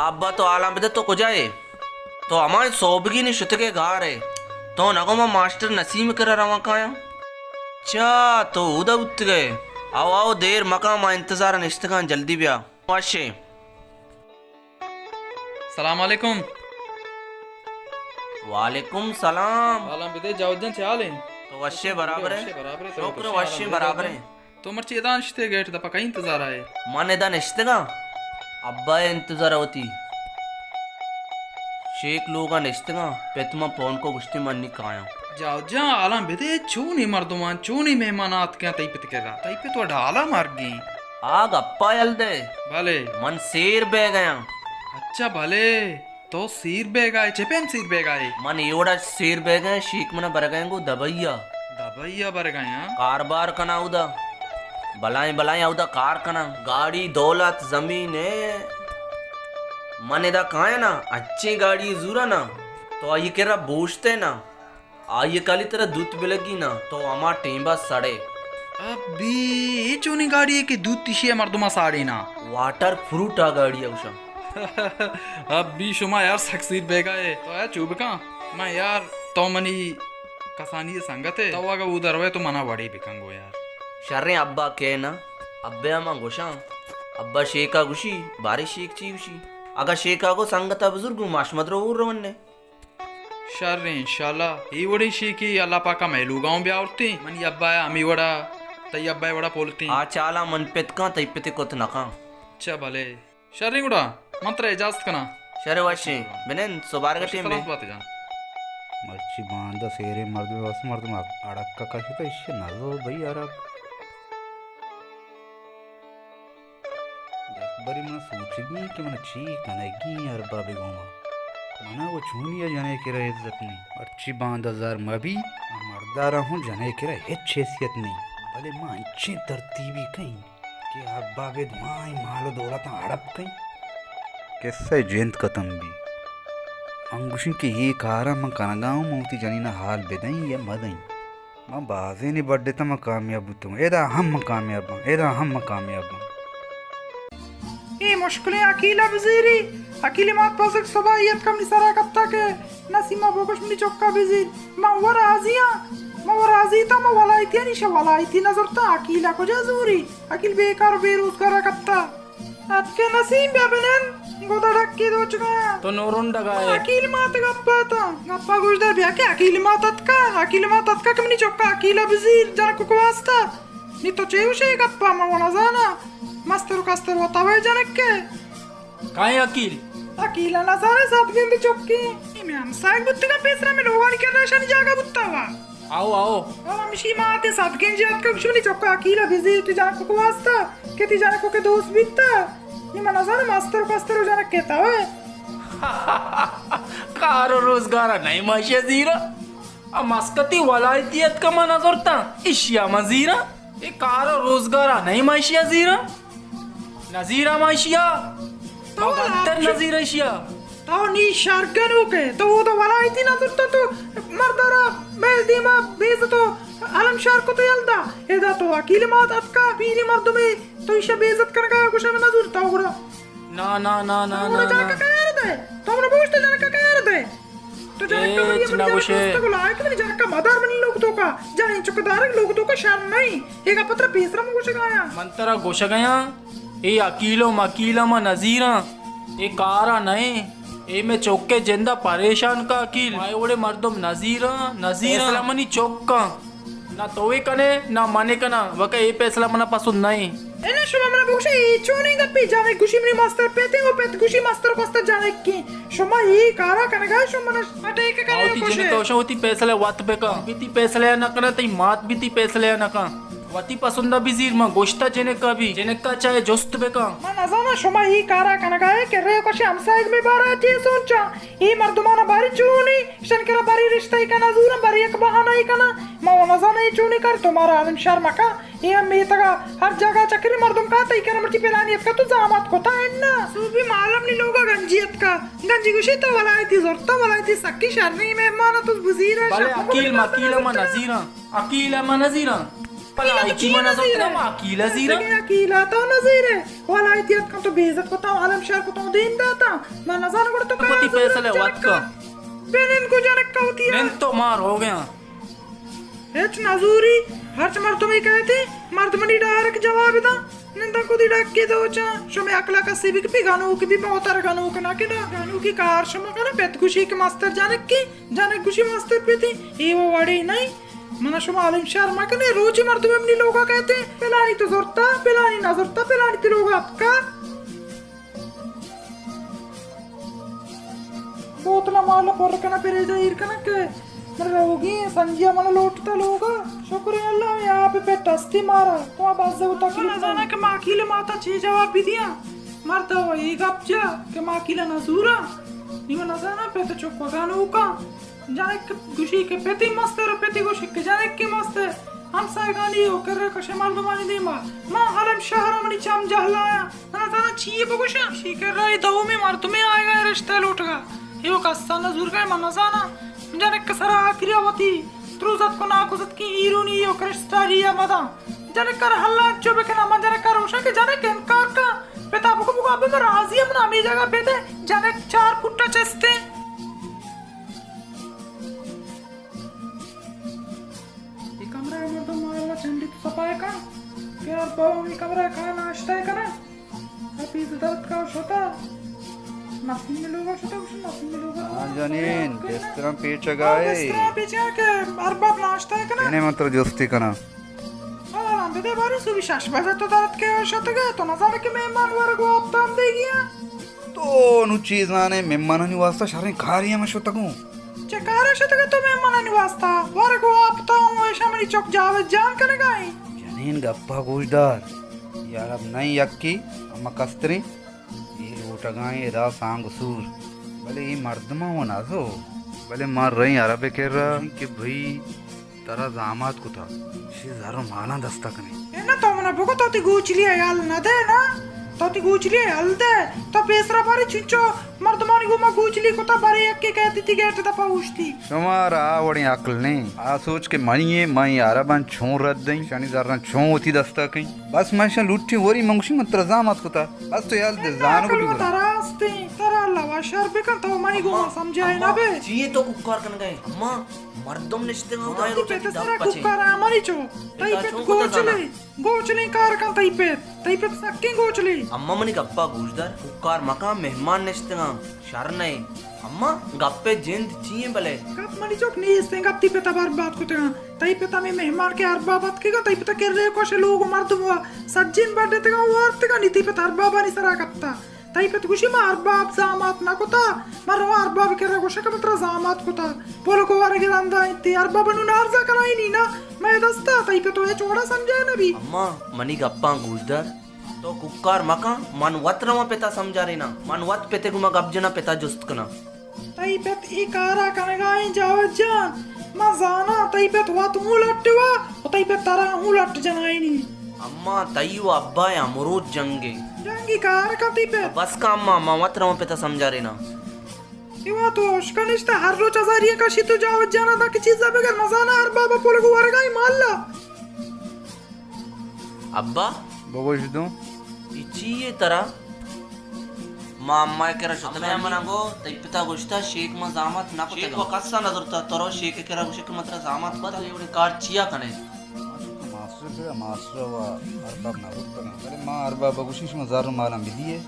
ابا تو حالاں بدے، تو کجا ئے؟ تو ہمائیں سوبگی نی شتگے گار ئے۔ تو نگو ما ماسٹر نسیم کرا رواں کایاں؟ چا تو اودا بوتگے؟ آؤ آؤ، دیر مکاں، ما انتظار نشتگاں، جلدی بیا۔ وشے۔ سلام علیکم۔ وعلیکم سلام۔ سلام بدے جاوید جان، چے حال ایں؟ تو وشے برابر ئے؟ وشے برابر ئے، تو شکر وشے برابر ئے۔ تو مرچی ادا نشتے گیٹ دپا کئی انتظار ئے؟ من ادا نشتگاں، ابا ئے انتظار وتی۔ شیک لوگا نشتگاں، پت من پون کو گشتی من نی کایاں۔ جاوید جان حالاں بدے، چونی مردمان، چونی مہمان آتکاں تئی پت کرا؟ تئی پت وڈ حالا مرگیں۔ آ گپا یل دے۔ بلے۔ من سیر بیگایاں۔ اچھا بلے۔ تو سیر بیگا ئے، چے پیم سیر بیگا ئے؟ من اے وڑا سیر بیگایاں، شیک منا برگایاں گو دبئی ءَ۔ دبئی ءَ برگایاں؟ کاربار کناں اودا۔ بلائیں بلائیں اودا کار کناں۔ گاڑی، دولت، زمین اے۔ من ادا کایاں نا، انچیں گاڑی زوراں نا، تو آئی کرا بوشتے نا۔ آئی کالی ترا دوت بلگی نا، تو ہما ٹیمبا سڑے۔ ابی، اے چونی گاڑی ئے کہ دوت ایشی ءَ مردماں ساڑے نا؟ واٹر فروٹ آ گاڑی ءَ گوشاں۔ ابی، شما یار سک سیر بیگا ئے۔ تو اے چو بکن، من یار، تو منی کسانی سنگت ئے، تو اگا او دروے تو منا وڑے بکن گو یار۔ شریں، ابا کئے نا، ابے ءَ من گوشاں، ابا شیکا گوشی، بارے شیک چی گوشی؟ اگا شیکا گو سنگتا بزرگ گو ماش مدرو اور رونے۔ شر انشاءاللہ۔ اے وڑیں شیکے اللہ پاکا مئے لوگا اوں بیاورتیں۔ منی ابا ءَ ہمے وڑا، تئی ابا ءِ وڑا پولتیں۔ آ چالاں من پت کاں، تئی پت کت نہ کاں۔ چہ بلے۔ شریں گڑا، من ترا اجازت کناں۔ شر وشیں۔ بنند، سبارگ ءَ ٹیم بے۔ سلامت بات جان۔ مرچی باندا سیریں مردم، وس مردم اڑکا کشتا، ایشی نزو بھئی عرب۔ یک برے من سوچگی کہ من چی کنگی ایں ارباب گوما۔ منا و چونی ءَ جنے کرا عزت نی۔ مرچی باندا زر مبی، آ مردا را ہوں جنے کرا ہچ حیثیت نی۔ بلے ما انچیں ترتیبی کئیں کہ ارباب دوائیں مال و دولتاں ہڑپ کئیں۔ قصہ جند ختم بی۔ من گوشیں کہ اے کارا من کنگا ہوں، من وتی جنینا حال بدئیں یا مدئیں۔ من بازینے بڈتاں، من کامیاب بوتگاں۔ ادا ہم من کامیاب باں، ادا ہم من کامیاب باں۔ اے مشکلیں عقیل ءَ بزیری۔ عقیل ءِ مات پسک صباحی اتکا منی سرا کپتا کہ نسیما بگوش منی چکا بزیر۔ من و راضی آں، من و راضی تاں، من ولایتی آں، ایشا ولایتی نزرتاں، عقیل ءَ کجا زوری؟ عقیل بیکار و بے روزگارا کپتا۔ اتکے نسیم، بیا بنند، گد ءَ ڈکے دوچگاں۔ تو نورنڈگا ئے۔ عقیل مات گپ ءَ اتاں۔ گپ ءَ گوش دار بیا کہ عقیل مات اتکا، عقیل مات اتکا کہ منی چکا عقیل ءَ بزیر، جنکک واسطہ۔ نی تو چے گوش ئے گپ ءَ؟ من و نزاناں۔ مستر و کستر و توئے جنک ئے۔ کائیں عقیل؟ عقیل ءَ نزاناں، سد گندی چکے۔ اے مئے ہمسائگ بوتگاں، پیسرا مئے لوگانی کرا اشانی جاگہ بوتا وا۔ آؤ، آؤ۔ او ہمشی مات ءِ سد گنجی اتکگ، گوشی منی چکا عقیل ءَ بزیر، تئی جنکک واسطہ، کہ تئی جنکک ءِ دوست بیتا۔ نی من نزاناں مستر و پستر و جنک ءِ توئے۔ کار و روزگارا نئیں ما اشیا زیراں۔ آ مسکتی ولایتی اتکا ما نزرتاں، اشیا ما زیراں۔ اے کار و روزگارا نئیں ما اشیا زیراں۔ نزیراں ما اشیا۔ تو ما بدتر نزیراں اشیا۔ تو نی شرگنوک ئے، تو اودا ولایتی نزرتا، تو مرد را مئے دیما بے عزت و علم شر کت یلدا۔ ادا تو عقیل مات اتکا، پیری مردمے، تو ایشا بے عزت کنگا، گوشا من نزور تو گڑا۔ نا، نا، نا، نا، تو گڑا نا، جنکا نا۔ کیار دے؟ تو گڑا بوشت جنکا کیار دے؟ تو جنکا ہچ منی نہ جنکا گوشے۔ دوست کو لائق منی جنکا مدار منی لوگ توکا۔ جنین چک دارگ لوگ توکا شر نئیں۔ اے گپ ترا پیسرا من گوشگایاں۔ من ترا گوشگایاں، اے عقیل و مقیل ما نزیراں۔ اے کارا نئیں۔ اے مئے چک ءِ جندا پریشان کا عقیل۔ ما اے وڑیں مردم نزیراں، نزیراں۔ فیصلہ منی چکاں۔ نہ تو اے کنے، نہ من اے کناں، وکا اے پیسلہ منا پسند نہ ایں۔ انا شما منا بگوشے، اے چونیں گپے؟ جنک گوشی منی مستر پتیں و پت گوشی مستر کستر جنکیں۔ شما اے کارا کنگا، شما منا اٹیک کنے آؤ، تئی کشے۔ جنکا وشاں وتی پیسلہ وت بکن۔ بی تئی پیسلہ نہ کناں، تئی مات بی تئی پیسلہ نہ کن۔ وتی پسندا بزیر، من گوشتا جنکا بی، جنکا چاہے جست بکن۔ من نزاناں شما اے کارا کنگا ئے کہ رے کشے ہمسائگ مئے بارا چے سوچاں۔ اے مردمانا باری چونی، اشان کرا باری رشتہ ای کنا زوراں، باری یک بہانہ ای کنا۔ ما و نزاناں اے چونی کار، تو مارا آدم شر مکا۔ اے ہم میتگا ہر جاگہ چکری مردم کاتا، ای کرا مرچی پلانی اتکا تو زامات کتا انا۔ سوبی معلم نی لوگا گنجی اتکا۔ گنجی گوشی تو ولایتی زرتا، ولایتی سکی شرنی مہمانا تو بزیر۔ بلے عقیل مقیل ما نزیراں، عقیل ما نزیراں۔ پدا آئی چی من نزانت؟ ما عقیلہ زیراں۔ اگہ عقیلہ تو نزیرے، والا ایتی اتکاں تو بے عزت کتاں، عالم شہر کتاں، دیم داتاں۔ من نزاناں گڑا تو کتی فیصلہ وت کن۔ بنند کو جنک کا ہوتی ہے۔ نند تو مار ہو گیا۔ ہچ نزوری، ہرچ مردمے کہتے، مردمنی ڈائریکٹ جواب دا۔ ننداں کدی ڈاکے دوچاں، شمے عقلا کسے بی کہ پی گنوک بی، موتر گنوک نہ کنا۔ گنوکی کار شما کنا، پت گوشی کہ مستر جنک کی، جنک گوشی مستر پتی، اے وہ وڑے نہیں۔ منا شما عالم شہر مکنے، روچی مردم منی لوگا کہتے، پلانی تو زرتا، پلانی نہ زرتا، پلانی تی لوگا اتکا۔ بوتل ء مال ء پر کناں، پریج ء ایر کناں کہ من روگی ایں، سنجی ء من لوٹتا لوگ ء۔ شکر اللہ، ہمے آپ ء پٹ ہستی مارا، تو باز و تکلیف نہ زاناں کہ ما عقیل ماتا چی جواب بدیاں۔ مرد و اے گپ جا کہ ما عقیل نہ زوراں۔ نی من نہ زاناں پت چک وگا نوکاں۔ جنک گوشی کہ پتی مستر، پتی گوشی کہ جنک کی مستر۔ ہمسایگانی و کرے کشے مردمانی دیما۔ ما حلم شہر منی چم جہلایا۔ من نزاناں چی یے بگوشاں۔ شی کرا اے دومی مردمے آیگا، اے رشتہ لوٹگا۔ اے و کسا نہ زورگا، من نزاناں۔ جنک سرا آخری وتی تروزت کو ناکوزت کی ایرونی و کرشتاری یا مداں۔ جنک کر حل انچو بکناں، من جنک کر ہوشاں کہ جنک انکار کا۔ پتا بگو بگو ابے من راضی ہم، من ہمے جگہ بیتے۔ جنک چار پٹا چستے۔ اے کمرہ ء مردم مالا چنڈی تو صفائی کن کہ ارباب ہمے کمرہ ء کاں ناشتہ ء کناں۔ حفیظ درد کا شتا۔ نسیم لوگا شتا، گوشن نسیم لوگا۔ ہاں جنین، بستراں پیچگا اے۔ بستراں پیچگا کہ ارباب ناشتہ ء کناں۔ یعنی من ترا جستی کناں۔ آرام بدے باری، سوبی شش بجہ تو درد کے شتگے، تو نزانے کہ مہمان ورگ و آپتام دیگی ایں۔ تو نو چی زانے، مہمانانی واسطہ شریں کارے ہم شتگوں۔ چہ کارا شتگ تو مہمانانی واسطہ؟ ورگ و آپتاں و ایشاں منی چک جاوید جان کنگا ایں۔ جنین گپا گوش دار۔ اے عرب نئیں یکی، ہما کستریں۔ اے لوٹگا ایں ادا سانگ سور۔ بلے اے مردماں و نزو۔ بلے ما رئیں عرب کرا کہ بھئی ترا زامات کتا، شی زر و مالاں دستا کنیں۔ اے نا تو منا بگو، تو تی گوچلی ء یل نہ دے نا؟ تو تی گوچلی ء یل دے۔ تو پیسرا بارے چنچو مردمانی گوما گوچلی کتا، بارے یکے کئیت تی گیٹ دپا اوشتی۔ شمارا آ وڑیں عقل نیں۔ آ سوچ کہ منی ایں، من اے عرباں چون رد دئیں، شانی زراں چون وتی دستا کئیں۔ بس من شاں لٹیں وری، من گوشی من ترا زامات کتا۔ بس تو یل دے، زانگ بی گڑا۔ ترا استیں، ترا اللہ وا شر بکن، تو منی گوما سمجھائے نہ بے۔ چی اے تو کوکار کنگا اے؟ اماں، مردم نشتگاں، تئی پت سرا کوکار آ منی چو، تئی پت گوچلے، گوچلیں کار کن تئی پت، تئی پت سکیں گوچلے۔ اماں منی گپا گوش دار، کوکار مکن، مہمان نشتگاں، شر نئے۔ اماں گپے جند چی ایں بلے؟ گپ منی چک نیست ایں، گپ تئی پتا برباد کتگاں۔ تئی پت ہمے مہمان کہ ارباب اتکگاں، تئی پتا کرے کوش لوگ و مردم و سجین بڈتگاں و وارتگاں، نی تئی پت اربابانی سرا کپتا۔ تئی پت گوشی، ما ارباب زامات نہ کتا، ما رواں ارباب کرا گوشاں کہ من ترا زامات کتا۔ پولک ورگ رندا انت، ارباب نوں نارزا کنائینی نا، مئے دستا۔ تئی پت و ہچ وڑا سمجھائے نہ بی۔ اماں، منی گپاں گوشدار، تو کوکار مکن، من وت رواں پتا سمجھاریناں، من وت پتے گوما گپ جناں، پتا جست کناں۔ تئی پت اے کارا کنگا ایں جاوید جان، من زاناں تئی پت وت اوں لٹ وا و تئی پت ترا اوں لٹ جنائینی۔ اماں، تئی و ابا ء ہمروچ جنگ ایں۔ جنگی کار کن تئی پت۔ بس کن اماں، من وت رواں پتا سمجھاریناں۔ اے وا تو اشکا نشتہ، ہر روچ ہزاری کشی تو جاوید جانا دا کہ چیزا بگر، من زاناں اربابا پولگو ورگا ایں مالا۔ ابا! بگوش دوں۔ اے چی اے ترا؟ ما اماں ء کرا شتگ، اماں منا گو تئی پتا گوشتا شیک ما زامات نہ کتگ۔ شیک و کسا نہ زرتا، ترو شیک ء کرا گوشے کہ ما ترا زامات کتا، تو اے وڑیں کار چیا کنے؟ ماسٹر کرا، ماسٹر و ارباب نہ زرتگ، بلے ما ارباب ء گوشیں شما زر و مالاں بدیے،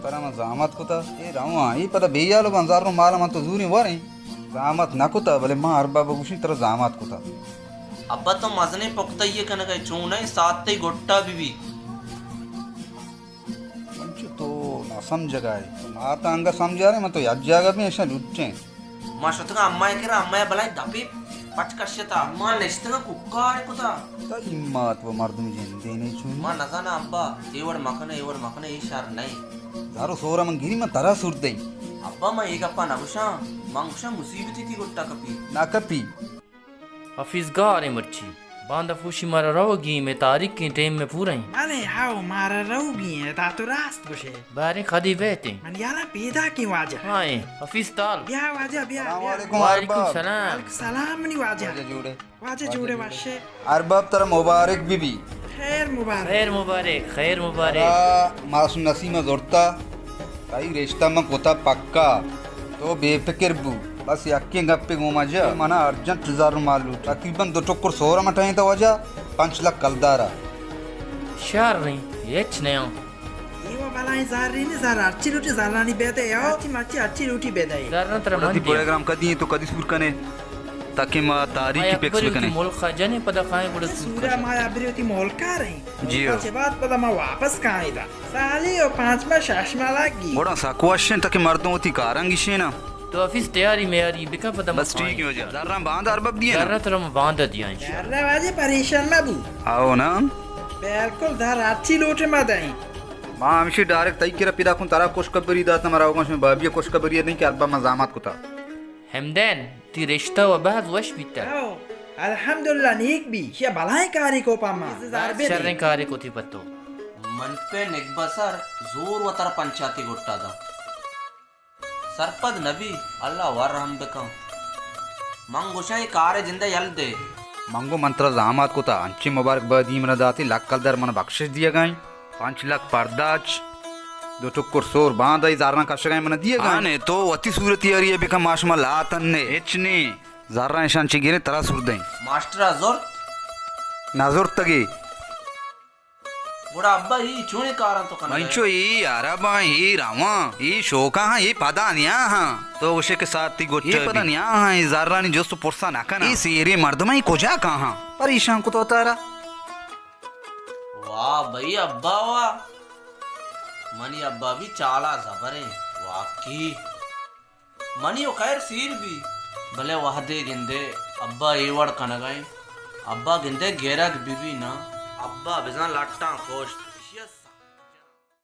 ترا ما زامات کتا، اے رواں، اے پدا بے حال باں، زر و مالاں من تو زوریں وریں۔ زامات نہ کتا، بلے ما ارباب ء گوشیں ترا زامات کتا۔ ابا تو مزنیں پختہ یے کنگ ء، چون ء ساعت تئی گٹا بہ بیت۔ انچو تو نہ سمجھگ ء ئے۔ تو مات ء انگہ سمجھارے، من تو یک جاگہ بیں، اشاں لٹیں۔ ما شتگاں اماں ء کرا، اماں ء بلاہیں دپے پچ کشتا۔ اماں نشتگاں کوکار کتا۔ تئی مات و مردم جندے نے چون۔ ما نزاناں ابا، اے وڑ مکنے، اے وڑ مکنے، اے شر نئے۔ زر و سور ء من گری، من ترا سور دئیں۔ ابا، من اے گپا نہ گوشاں، من گوشاں مصیبتے تئی گٹا کپی۔ نہ کپی۔ حفیظ گار ایں مرچی۔ باندا پوشی مارا روگی، مئے تاریخیں ٹیم مئے پورا ایں۔ بلے ہاو، مارا روگی ایں، ادا تو راست گوشے۔ باریں کدی بیتیں؟ من یالا پیداکیں واجہ۔ ہاں ایں، حفیظ تال۔ بیا واجہ، بیا، السلام بیا۔ علیکم وعلیکم ارباب۔ السلام۔ وعلیکم السلام منی واجہ۔ واجہ جوڑے؟ واجہ جوڑے وشے۔ ارباب ترا مبارک بی بی۔ خیر مبارک۔ خیر مبارک، خیر مبارک۔ ترا معصوم نسیم زرتا۔ تئی رشتہ من کتا پکا۔ تو بے فکر بو۔ بس یکیں گپے گوما جا۔ منا ارجنٹ زر مال لوٹی۔ تقریباً دو ٹکر سورا مٹائیں تو واجہ پنچ لکھ کلدارا۔ شر ایں، ہچ نیاں۔ اے و بلائیں زر ایں، زر ہرچی لوٹی زرانی بدے، ہرچی مرچی ہرچی لوٹی بدے۔ زران ترا من دیاں۔ پروگرام کدی ایں تو کدی سور کنے؟ تاکہ ما تاریخی فکس بکنے۔ ملک جنے پدا کائیں گڑا سور سورا کنے۔ ما ابری وتی ملکا رہیں۔ جی ہو۔ چہ بعد پدا ما واپس کائیں دا۔ سالی و پانچ ماہ شش ماہ لگی۔ گڑا سک وش انت کہ مردم وتی کاراں گیشیناں۔ تو حفیظ تیاری میاری بکن پدا ما بس ٹھیک ہے واجہ۔ زراں باندا ارباب دیاں نا؟ زراں ترا ما باندا دیاں انشاءاللہ۔ زراں واجہ پریشان مہ بو۔ آو نا؟ بالکل زر ہرچی لوٹے ما دئیں۔ ما ہمشی ڈائریکٹ تئی کرا پیدا کن ترا خوشخبری دات نہ مرا ہوگا شمے بابی خوشخبری نہیں کہ ارباب ما زامات کتا۔ ہمدین، تی رشتہ و بحث وش بیتہ؟ ہو، الحمدللہ نیک بی۔ شیا بلائیں کارے کو پہ ما۔ شریں کارے کو تی پہ تو۔ من پہ نگبہ سر زور و تر پنچاتی گٹا داں۔ سرپد نبی، اللہ ور رحم بکن۔ من گوشاں اے کارے جندہ یل دے۔ من گو من ترا زامات کتا، انچیں مبارک بادی منا داتی، لک کلدار منا بخشش دیگائیں۔ پنچ لک پرداچ، دو ٹکر سور باند ای زراں کشگائیں منا دیگائیں۔ ہاں نے، تو وتی صورتیاری بکن، ما شما لاتن نے، ہچ نے۔ زراں اشان چی گریں ترا سور دیں۔ ماسٹر ء زرت؟ نہ زرتگی۔ گڑا ابا ای چونیں کاراں تو کنگا؟ انچو ای عرباں، ای رواں، ای شوکاں ہاں، ای پدا نیا ہاں۔ تو گوشے کہ ساعتی گٹ ای پدا نیا ہاں، ای زرانی جست و پرسا نہ کناں۔ ای سیریں مردماں ای کجا کاہاں؟ پریشان کتو تارا۔ واہ بھئی ابا واہ، منی ابا بھی چالا زبریں واقعی۔ منی و خیر سیر بی، بلے وہدے گندے ابا اے وڑ کنگا ایں، ابا گندے گرگ بی بی نا، ابا بزاں لٹاں کشت۔